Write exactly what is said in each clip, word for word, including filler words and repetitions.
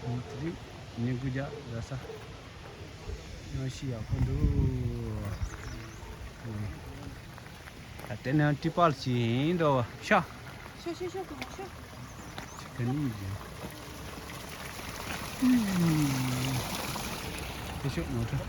དེ་རིང་ཉིན་གུང་རྒྱག་ར་ས། གནམ་གཤིས་ཡག་པོ་འདུག་ད་དེ་ནས་ཀྲི་པལ་ཞིག་ཡིན་འགྲོ་བ་ཤ། ཤ་ཤ་ཤ་གོ་ཤ། ཤ་ག་ནས་ཡིན། དེ་ཤོག་ངོ་ཁྲ།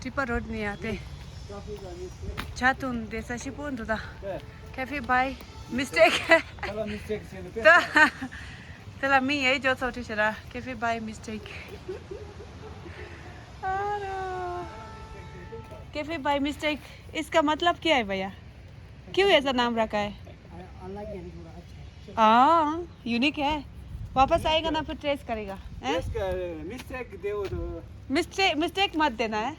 ཀྲི་པལ་རོཌ་ནས་ཡར་ཏེ། ཇ་འཐུང་བསྡད་ས་ཞིག་པོ་འདུག་ད། Cafe by mistake. ད་དེ་ལ་མིང་ཡེ་འཇོག་ཚོགས་ཁྲིད་བྱེད་ར། Cafe by mistake. Cafe by mistake. इसका मतलब क्या है भैया? क्यों ऐसा नाम रखा है? अलग है, थोड़ा अच्छा है। हाँ, यूनिक है। वापस आएगा ना, फिर टेस्ट करेगा, हैं? टेस्ट कर, मिस्टेक दे वो तो। मिस्टेक, मिस्टेक मत देना है।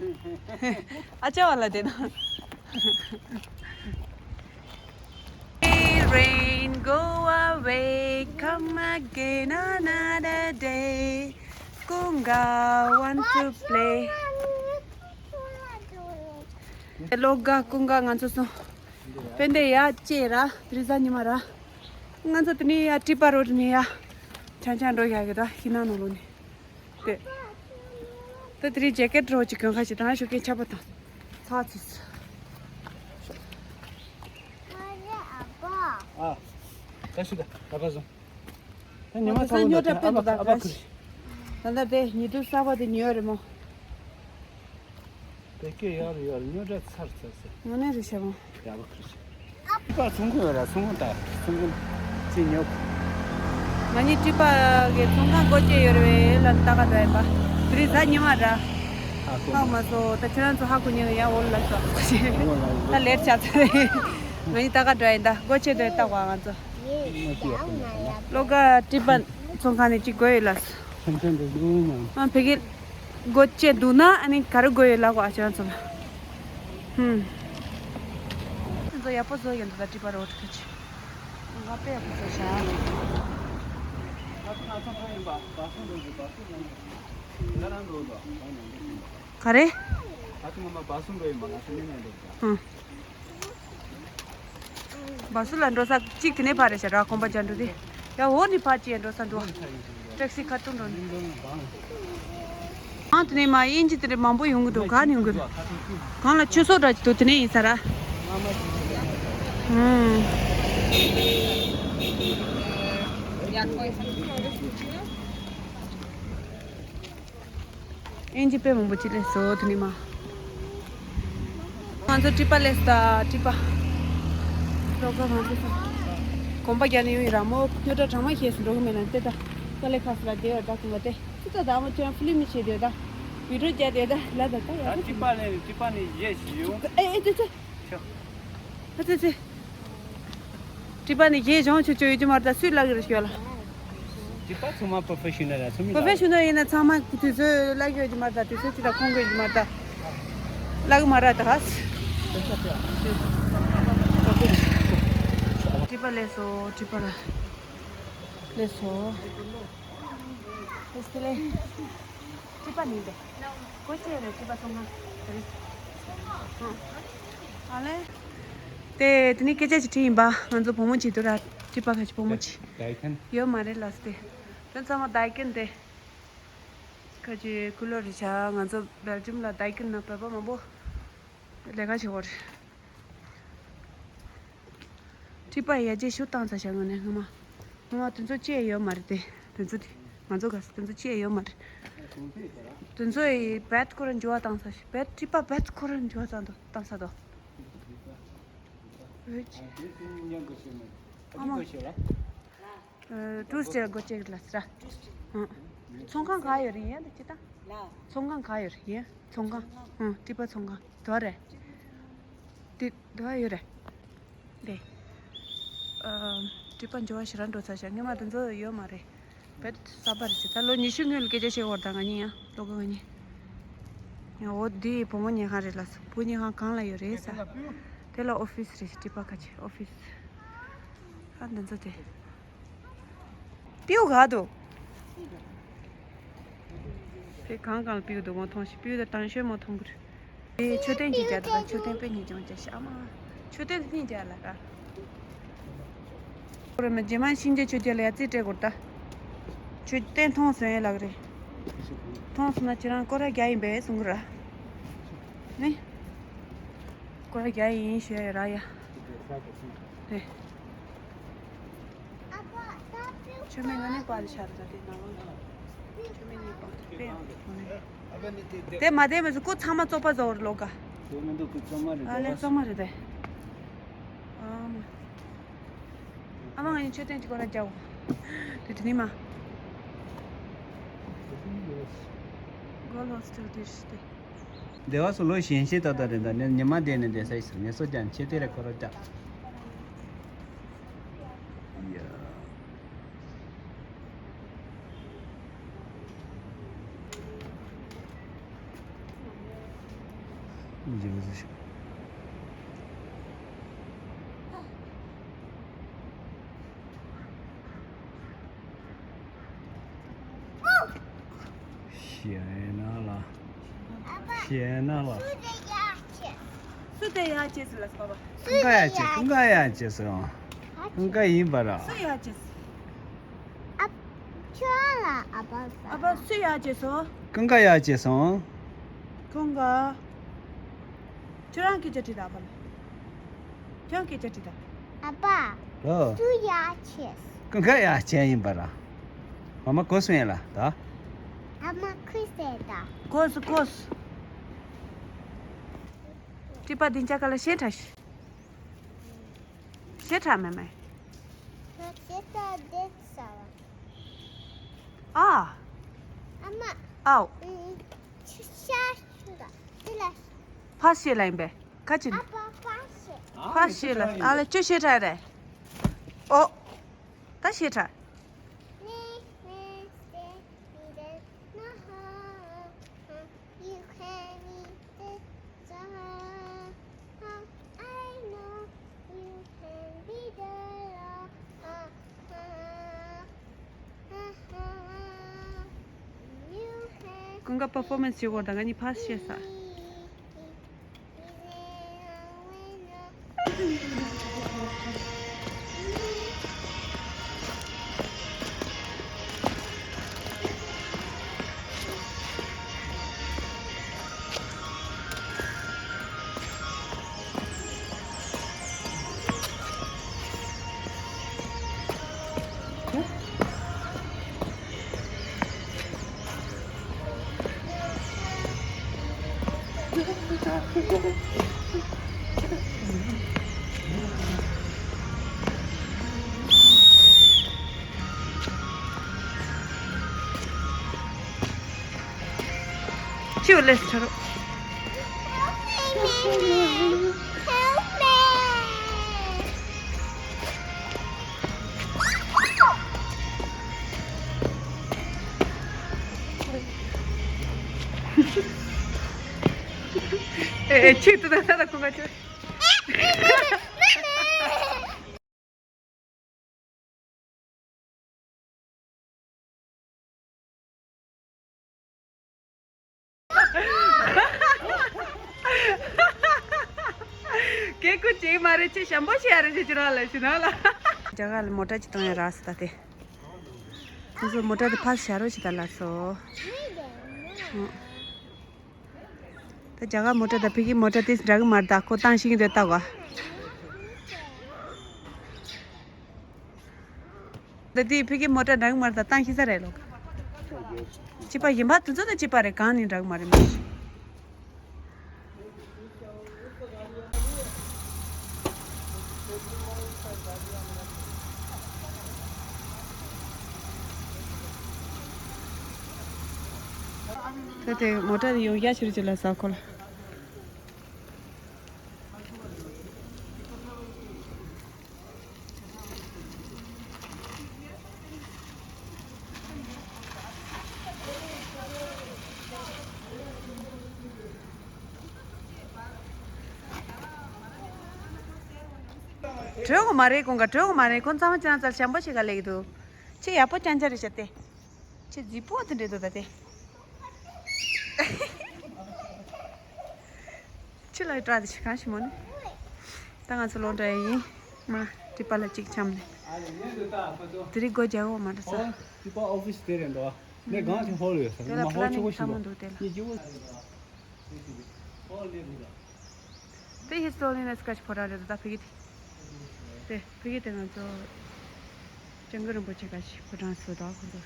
अच्छा वाला देना। Rain, go away, come again another day. Kunga want to play. ལོག་ག་ཀུན་དགའ་ང་ཚོ་སོང་། དཔེ་འདི་ཡ་ཅེ་ར་དེ་རིང་གཟའ་ཉི་མ་ར། ང་ཚོ་དེ་ནས་ཡ་ཀྲི་པལ་རོཌ་ནས་ཡ། ཆང་ཆང་འགྲོ་ཡ་གི་ད་ཤི་ན་ནོ་ལོ་ནས། དེ། དེ་དེ་རིང་ཇེ་ཀེཊ་རོ་ཅིག་གོན་ཁ་ཞིག་དང་ཞོགས་ཀས་ཆར་པ་དང་། ཚ་ཚིག་ཨ། ད་ཤི་ད་ད་པ་སོང་། ད་ཉི་མ་ད་ཚ་བོ་ཉོ་འདྲ་ད་ཨ་པ་ཨ་པ་ཁུར། ད་ལྟ་དེ་ཉི་དུ་གསར་པ་དེ་ཉོས་རེད་མོ། དེ་སྐད་ཡག་རེད་ཡག་རེད། ཉོ་འདྲ་ཚར་ཚར་ཚར། ངོ་ནས་རེད་ཤག་མོ། ཡག་པོ་ཁུར་ཤག་ཀྲི་པལ་ཚོང་ཁང་ཡོད་ར། ཚོང་ཁང་ད་ཚོང་ཁང་ཅི་ཉོ། ང་གཉིས་ཀྲི་པལ་གི་ཚོང་ཁང་སྒོ་ཕྱེ་ཡོད་རེད་པས་ལ་ད་ག་འདྲ་ཡིན་པ། དེ་རིང་གཟའ་ཉི་མ་ར། ཧ་གོ་མ་སོང་། ད་ཁྱེད་རང་ཚོ་ཧ་གོ་ཉན་ཡ་འོ་ལ་ཤག་ད་ལེར་ཆགས་ཚར་རེད། ང་གཉིས་ད་ག་འདྲ་ཡིན་ད་སྒོ་ཕྱེ་འདྲ་ལྟ་བ་ང་ཚོ། ལོ་ག་ཀྲི་པལ་ཚོང་ཁང་ནས་ཅིག་དགོས་ཡོད་ལ། ཨ་ཕ་གི་སྒོ་ཕྱེ་འདུག་ན་ཨ་ནི་ག་རེ་དགོས་ཡོད་ལ་གོ་ཨ་ཅག་ཚོ་ལ། ཧུམ། ཚོ་ཡག་པོ་བཟོ་ཡོད་འདུག་ད་ཀྲི་པལ་རོཌ་ཁ་ཅིག་ང་དཔེ་ཡག་པོ་བཟོ་ཤག་ག་རེ། ཧུམ། བ་སུ་ལ་འགྲོ་ས་གཅིག་དེ་ནས་ཕར་རེད་ཤག་ར་ཁོམ་པ་ཅན་འགྲོ་དེ། ཡ་འོ་ནི་ཕར་ཅིག་ཡ་འགྲོ་ས་འདུག་ཊེག་སི་ཁ་ཐུག་འགྲོ་ནི། ཨང་དེ་ནས་མ་དབྱིན་ཇི་དེ་འདྲ་མང་པོ་ཡོང་གི་འདུག་ག་ནས་ཡོང་གི་རེད། གང་ལ་ཆུ་སོགས་འདྲ་ཅིག་འདུག་དེ་ནས་ཡིན་ས་ར། ཨང་། ཨིན་ཇི་དཔེ་མང་པོ་ཅིག་སླེབས་སོང་དེ་ནི་མ། ང་ཚོ་ཀྲི་པལ་སླེབས་སོང་ད་ཀྲི་པལ། ལོ་ག་ང་ཚོ་སོང་། གོམ་པ་རྒྱག་ནས་ཡོང་ཡིན་ར་མོ། ཉོ་གྲ་གྲ་མ་ཤེས་སུ་འགྲོ་གི་མེད་ན་དེ་ད། ཀ་ལེ་ཁ་སུ་ལ་བསྡད་ཡོད་ད་གོམ་པ་དེ། ཅི་ད་ད་མོ་ཁྱོད་རང་ཕི་ལིམ་མི་བྱེད་དེ་ད། བི་ཌིའོ་རྒྱག་དེ་ད་ལ་ད་ད་ཡ། ད་ཀྲི་པལ་ནས་ཀྲི་པལ་ནས་ཡེ་ཞིག་ཡོང་། ཨེ་ཨེ་ཙི་ཙི། ཁྱོད། ཨ་ཙི་ཙི། ཀྲི་པལ་ནས་གཞས་སྦྱོང་ཆོག་ཆོག་ཡོད་ཀྱི་མ་རེད་ད་སུས་བསླབ་ཀྱི་རེད་ཤོད་ལ། ཀྲི་པལ་ཚང་མ་པོ་ཕེ་ཤི་ནལ་ར་ཚང་མས་བསླབ། པོ་ཕེ་ཤི་ནལ་ཡིན་ན་ཚང་མ་དུས་ཚོད་བསླབ་ཀྱི་ཡོད་ཀྱི་མ་རེད་ད་དུས་ཚོད་ཅི་ལ་ཁོང་གི་ཡོད་ཀྱི་མ་རེད་ད། བསླབ་ཀྱི་མ་རེད་ད་ཧ། ཀྲི་པལ་སླེབས་སོང་ཀྲི་པལ་སླེབས་སོང་། ཨེ་སི་ལེ། ཀྲི་པལ་ནི་འདི། སྒོ་ཕྱེ་རེད་ཀྲི་པལ་ཚོང་ཁང་། རེད། ཨ་ལེ། དེ་དེ་ནི་སྐད་ཆ་ཅིག་དྲིས་ཡིན་པ་ང་ཚོ་བུ་མོ་ཅིག་འདུག་ར་ཀྲི་པལ་ཁ་ཅིག་བུ་མོ་ཅིག་ཡོད་མ་རེད་ལགས་སེ། དེ་ཚང་མ་ཌའི་ཀན་དེ། ཁ་ཅིག་ཀུ་ལོ་རེད་ཤག་ང་ཚོ་སྦེལ་ཇམ་ལ་ཌའི་ཀན་ན་བོད་པ་མང་པོ་ལས་ཀ་བྱེད་ཀྱི་ཡོད་རེད། ཀྲི་པལ་ཡར་རྒྱས་ཤུགས་བཏང་ཚར་ཤག་ངོས་ནས་སྔོན་མ། སྔོན་མ་དེ་ཚོ་ཅི་ཡང་ཡོད་མ་རེད་དེ། དེ་ཚོ་དེ། ང་ཚོ་ག་ས་དེ་ཚོ་ཅི་ཡང་ཡོད་མ་རེད། དེ་ཚོ་ཡི་བེད་ཁོ་རང་འགྱུར་བ་བཏང་ཚར་ཤག་བེད་ཀྲི་པལ་བེད་ཁོ་རང་འགྱུར་བ་བཏང་དོ་བཏང་ཚར་དོ། ཨ་མ། ཨ། ཊུ་སི་ཌེ་སྒོ་ཕྱེ་གི་ལ་སི་ར། ཨ། ཚོང་ཁང་ག་ཡོད་རེད་ཡིན་ད་ཅི་ད། ཚོང་ཁང་ག་ཡོད་རེད་ཡིན། ཚོང་ཁང་། ཨ། ཀྲི་པལ་ཚོང་ཁང་དེ་རེད། དེ་དེ་ཡོད་རེད། དེ། ཨ། ཀྲི་པལ་འགྱུར་བ་ཞེ་དྲག་འགྲོ་ཚར་ཤག་སྔོན་མ་དེ་ཚོ་ཡོད་མ་རེད། བེད་གསར་པ་རེད་ཤག་ད་ལོ་ཉི་ཤུ་སྔོན་ལ་སྐད་ཆ་བཤད་ཡོད་རེད་ད་ང་གཉིས་ཡང་ལོ་ག་ང་གཉིས། འོ་འདི་བུ་མོ་ཉལ་ཁང་རེད་ལ། བུ་ཉལ་ཁང་གང་ལ་ཡོད་རེད་ས། དེ་ལ་ཨོ་ཕིས་རེད། ཊི་པ་ཁ་ཆེ་ཨོ་ཕིས། ཨ་འདི་ཚོ་དེ། པིའུ་ག་འདུག་དེ་གང་གང་པིའུ་འདུག་མོ་མཐོང་ཞིག་པིའུ་དང་དང་ཤོས་མོ་མཐོང་གི་རེད། དེ་མཆོད་རྟེན་གྱི་རྒྱ་དེ་ལ་མཆོད་རྟེན་དཔེ་ཉིད་ཀྱང་རྒྱ་ཤ་ཨ་མ། མཆོད་རྟེན་དེ་སྙིང་རྒྱ་ལ་ར། ཁོ་རེ་མ་རྗེས་མ་གཤིན་རྗེ་ཆོས་རྒྱལ་ལ་ཡ་རྩིས་སྤྲད་དགོས་ད། མཆོད་རྟེན་མཐོང་སོང་ཡ་ལགས་རེད། མཐོང་སོང་ན་ཁྱེད་རང་སྐོར་ར་རྒྱ་ཡིན་པས་གསུང་གི་ར། ནི། སྐོར་ར་རྒྱ་ཡིན་ཞུ་ཡ་ཡོད་ར་ཡ། རེད། མཆོད་མེ་ང་ནི་པར་ཤར་ད་དེ་ནང་ལོགས་མཆོད་མེ་གཉིས་པར་དེ་ཡང་དེ་མ་དེ་མ་ཟེར་ཀོ་ཚང་མ་བཙོག་པ་བཟོ་བར་ལོག་ག་དེ་མི་འདུག་ཀོ་ཚང་མ་རེད། ཨ་ལས་བཙོག་མ་རེད་དེ། ཨ་མ། ཨ་མ་ང་ཡི་མཆོད་རྟེན་གྱི་སྐོར་ར་རྒྱའོ། དེ་དེ་ནི་མ། Gold Hostel དེ་ཤི་དེ། སྡེ་བ་སུ་ལོ་གཞན་ཤེས་ཏག་ཏག་རེད་ད་ནི་ཉི་མ་བསྡད་ནས་བསྡད་ས་ཡི་ཟེར་ངལ་གསོ་ཀྱང་ཆེ་དེ་རེད་ཁོ་ར་ཀྱ། ཡ། འཇིགས་སུ་ཞིག་ཤེས་ན་ལ། ཤེས་ན་ལ། སུ་དེ་ཡ་ཅེས་ལ་སོ་བ། ཀུན་དགའ་ཡ་ཅེས་ཀུན་དགའ་ཡ་ཅེས་སོ། ཀུན་དགའ་ཡིན་པ་ར། སུ་ཡ་ཅེས། ཨ་ཁྱོད་ལ་ཨ་ཕ་ས། ཨ་ཕ་སུ་ཡ་ཅེས་སོ། ཀུན་དགའ་ཡ་ཅེས་སོ། ཀུན་དགའ། ཁྱོད་རང་སྐད་ཆ་དྲིས་དང་ཕ་ལ། ཁྱོད་སྐད་ཆ་དྲིས་དང་། ཨ་ཕ། ལོ། སུ་ཡ་ཆེས། ཀུན་དགའ་ཡ་ཆེ་ཡིན་པ་ར། ཨ་མ་གོ་སོང་ཡ་ལ་ད། ཨ་མ་ཁུ་སེ་ད། གོ་སོ་གོ་སོ། ཀྲི་པ་དིན་ཅ་ཀ་ལ་ཤེ་ཁྲ་ཤེ། ཤེ་ཁྲ་མེ་མེ། ཤེ་ཁྲ་དེ་ས་བ། ཨ། ཨ་མ། ཨའོ། ཤ་ཤ་ཤ་དེ་ལ། ཕ་ཤེ་ལ་ཡིན་པས། ཁ་ཅིག་ཨ་ཕ་ཕ་ཤེ། ཕ་ཤེ་ལ་ཨ་ལ་ཅོ་ཤེ་ཁྲ་རེད། ཨོ། ད་ཤེ་ཁྲ། ཀུན་དགའ་པར་ཕོར་མེན་སི་བྱེད་དགོས་ད་ང་གཉིས་ཕར་བཤད་ས། ཅིའུ་ལེས་ཆོ་རོ། ཨེ་ཨེ་ཆིག་ཏུ་ད་ད་ད་ཁོ་ང་ཆོ། སྐད་ཁུ་ཅིག་མ་རེད་ཅེས་ཞམ་པོ་ཞིག་ཡ་རེད་ཅེས་ཅི་རང་ལ་ཞུ་ན་ལ། རྒྱ་གར་ལ་མོ་ཊ་ཅིག་གཏོང་ཡ་རག་སི་ད་དེ། ཁོ་ཚོ་མོ་ཊ་དེ་ཕར་བཞག་རོགས་ཞིག་ད་ལ་སོ། ད་རྒྱ་གར་མོ་ཊ་དང་ཕ་གི་མོ་ཊ་དེ་འདྲ་གི་མ་རེད་ད་ཁོ་བཏང་ཤེས་ཀྱི་འདུག་ལྟ་གོ། ད་དེ་ཕ་གི་མོ་ཊ་འདྲ་གི་མ་རེད་ད་བཏང་ཤེས་ས་རེད་ལོ། གཅིག་པ་ཡིན་པ་དེ་ཚོ་དང་གཅིག་པ་རེད་གང་ནི་འདྲ་གི་མ་རེད་མ་རེད། ད་དེ་མོ་ཊ་དེ་ཡོང་རྒྱ་ཆེ་རུ་ཅིག་ལ་ས་ཁོ་ལ། གྲོད་ཁོག་མ་རེད། ཁོང་ག་གྲོད་ཁོག་མ་རེད། ཁོང་ཚང་མ་ཅང་ཙལ་ཞང་པོ་ཞིག་ག་ལེགས་འདུག་ཁྱེད་ཡག་པོ་ཅང་ཅང་རེད་ཤག་སྟེ། ཁྱེད་རྫིག་པོ་དེ་འདྲ་འདུག་ད་དེ། ཁྱེད་ལ་སྐྲག་དེ་ཞིག་གང་ཞིག་མོ་ནི། ད་ང་ཚོ་ལོག་འགྲོ་ཡ་ཡིན། མ་ཀྲི་པ་ལ་གཅིག་འཆམ་ནས། དེ་རིང་སྒོ་རྒྱག་འོ་མ་འགྲོ་ས། ཀྲི་པ་ཨོ་ཕི་སི་དེ་རེད་འདུག་ངས་གང་ཞིག་ཧོལ་ཡོད་ས། དེ་ལ་ང་ཧོལ་ཆེ་པོ་ཞིག་འདུག་དེ་ལ་ཧོལ་ནས་འདུག་ད། དེ་ཧི་སི་ཊོ་རི་ནས་སྐད་ཆ་ཕོ་བྲང་རེད་འདུག་ད་ཕ་གི་དེ། དེ་ཕ་གི་དེ་ང་ཚོ་ལྕང་སྐུ་རིན་པོ་ཆེ་སྐད་ཆ་ཕོ་བྲང་སུ་དང་ཁོ་ཚོ་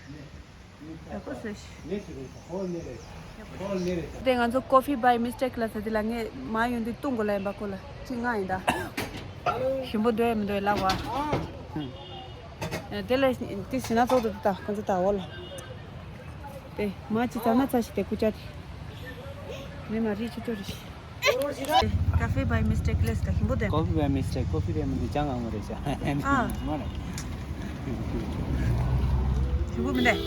ཡག་པོ་བཟོས་ཤག་དེ་ང་ཚོ་ཀོ་ཕི་བྷའི་མི་སི་ཊེག་ལ་ཟེར་དེ་ལ་ངས་མ་ཡོང་དུས་བཏུང་དགོས་ལ་ཡིན་པ་ཁོ་ལ་ཅི་ང་ཡིན་ད། ཞིམ་པོ་འདོད་མི་འདོད་ལབ་བ། དེ་ལ་དེ་ཞིག་ན་ཚོགས་འདུག་ད་ཁོ་ཚོ་ད་འོ་ལ། དེ་མ་ཅི་ཙམ་ན་ཚ་ཞིག་དེ་ཀུ་ཅག་དེ། མེ་མ་རི་ཆུ་ཏོ་རི་ཤི། ཀ་ཕེ་བྷའི་མི་སི་ཊེག་ལེས་ད་ཞིམ་པོ་དེ། ཀོ་ཕི་བྷའི་མི་སི་ཊེག་ཀོ་ཕི་རེད་མི་འདུག་ཅང་ཨ་མ་རེད་ཤག་ཨ། མ་རེད། ཞིམ་པོ་མི་འདུག་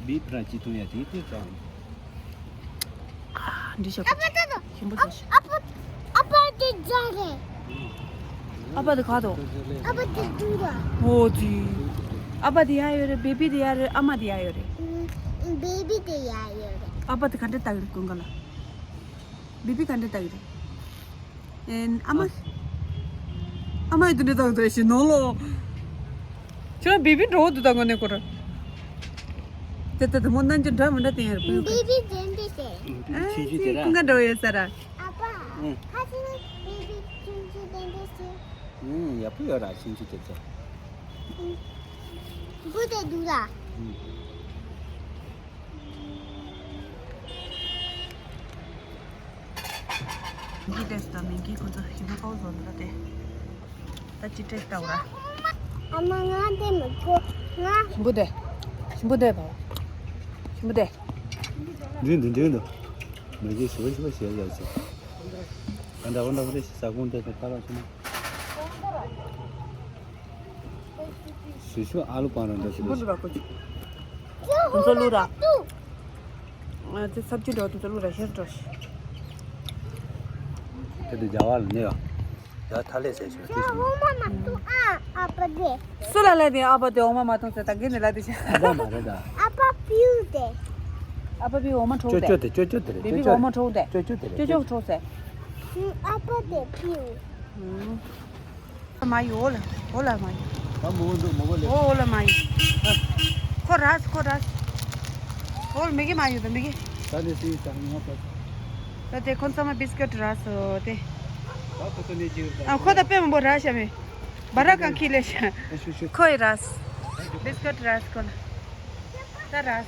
བི་ཕྲ་ཅི་ཐུང་ཡ་དེ་དེ་ཙམ། འདི་ཤོག་ཨ་ཕ་ད་དོ། ཞིམ་པོ་ཨ་ཟ་ཤོག་ཨ་ཕ་ཨ་ཕ་དེ་རྒྱ་རེད། ཨ་ཕ་དེ་ག་དོ། ཨ་ཕ་དེ་དུ་ར། འོ་དེ། ཨ་ཕ་དེ་ཡ་ཡོད་རེད། བེ་བི་དེ་ཡ་རེད། ཨ་མ་དེ་ཡ་ཡོད་རེད། བེ་བི་དེ་ཡ་ཡོད་རེད། ཨ་ཕ་དེ་ག་འདྲ་ལྟ་གི་རེད་ཀུན་དགའ་ལ། བེ་བི་ག་འདྲ་ལྟ་གི་རེད། ཨེན་ཨ་མ། ཨ་མ་ཡི་དུ་འདྲ་ལྟ་གི་རེད་ཞེས་ནོ་ལོ། ཁྱོད་བེ་བི་འགྲོ་འོ་དུ་ལྟ་གོ་ནས་ཁོ་ར། དེ་ལྟ་དུ་མོ་རྣམ་འགྱུར་འདྲ་མི་འདྲ་དེ་ཡང་རེད། བེ་བི་དེ་འདྲ་ཟེར། ཨ་ཆིན་ཆུ་དེ་ར། ཀུན་དགའ་འགྲོ་ཡོད་ས་ར། ཨ་ཕ། ཨང་། ཧ་ཅི་ནི་བེ་བི་ཆུང་ཆུང་དེ་འདྲ་ཟེར། ཨང་། ཡག་པོ་ཡོད་ར་ཆིན་ཆུ་དེ་ཚོ། ཨང་། བུ་དེ་འདུག་ར། ཨང་། མིང་གི་ཏེས་དང་མིང་གི་ཁོ་ཚོ་ཞིམ་པོ་ཁོ་བཟོ་འདུག་ད་དེ། ད་ཅི་ཏེས་ལྟ་བ་ར། ཨ་མ་ང་དེ་མི་དགོས་ང་། ཞིམ་པོ་དེ། ཞིམ་པོ་དེ་བ། ཞིམ་པོ་དེ། འདི་འདི་འདི་འདི། མ་གི་ཞིམ་པོ་ཞིམ་པོ་ཞེས་ཡ་ཞིག་ཨ་འདྲ་བ་འདྲ་བ་རེ་ཞིག་ས་ཁོང་དེ་དང་ཁ་ལག་ཞིམ་པོ། ཞུ་ཞུ་ཨ་ལུ་པང་ར་འདྲ་ཞིམ་པོ་ཞིག་འདུག་ར་ཁོ་ཅིག་དུ་ཚོ་ལུ་ར། ཨ་ཙི་སབ་ཅི་འགྲོ་དུ་ཚོ་ལུ་ར་ཤེར་འགྲོ་ཤི། དེ་དུ་རྒྱ་བ་ལ་ནི་ཡ། ཡ་ཐ་ལེ་ཟེར་ཞིག་དེ་ཞིག་འོ་མ་མ་ཏུ་ཨ་ཨ་པ་དེ། སུ་ལ་ལས་དེ་ཨ་པ་དེ་འོ་མ་མ་ཏུ་ཟེར་ད་གི་ནི་ལ་དེ་ཤ། ཨ་པ་མ་རེད་ད། ཨ་པ་པིའུ་དེ། ཨ་པ་པིའུ་འོ་མ་འཕྲོག་ཅོ་ཅོ་དེ། དེ་ཅོ་ཅོ་དེ་རེད། བེ་བི་ཅོ་ཅོ་འོ་མ་འཕྲོག་དེ། ཅོ་ཅོ་དེ་རེད། ཅོ་ཅོ་འཕྲོག་ཟེར། ཨ་པ་དེ་པིའུ། མ་ཡོ་ལ། འོ་ལ་མ་ཡོ། ད་མོ་འདུག་མོ་བ་ལེ། འོ་འོ་ལ་མ་ཡོ། ཁོ་རས་ཁོ་རས། འོ་ལ་མི་གི་མ་ཡོ་ད་མི་གི། ད་ནི་སི་ད་ངོ་པ། ད་དེ་ཁོ་ཚང་མ་བིས་ཀེ་ཊི་རས་སོ་དེ། ད་ཁོ་ཚོ་ནི་ཅི་ཡོད་ད། ཨ་ཁོ་ད་པེ་མ་བོ་རས་ཤ་མེ། བ་ར་གང་ཁི་ལེ་ཤ། ཨ་ཤུ་ཤུ། ཁོ་ཡི་རས། བིས་ཀེ་ཊི་རས་ཁོ་ལ། ད་རས།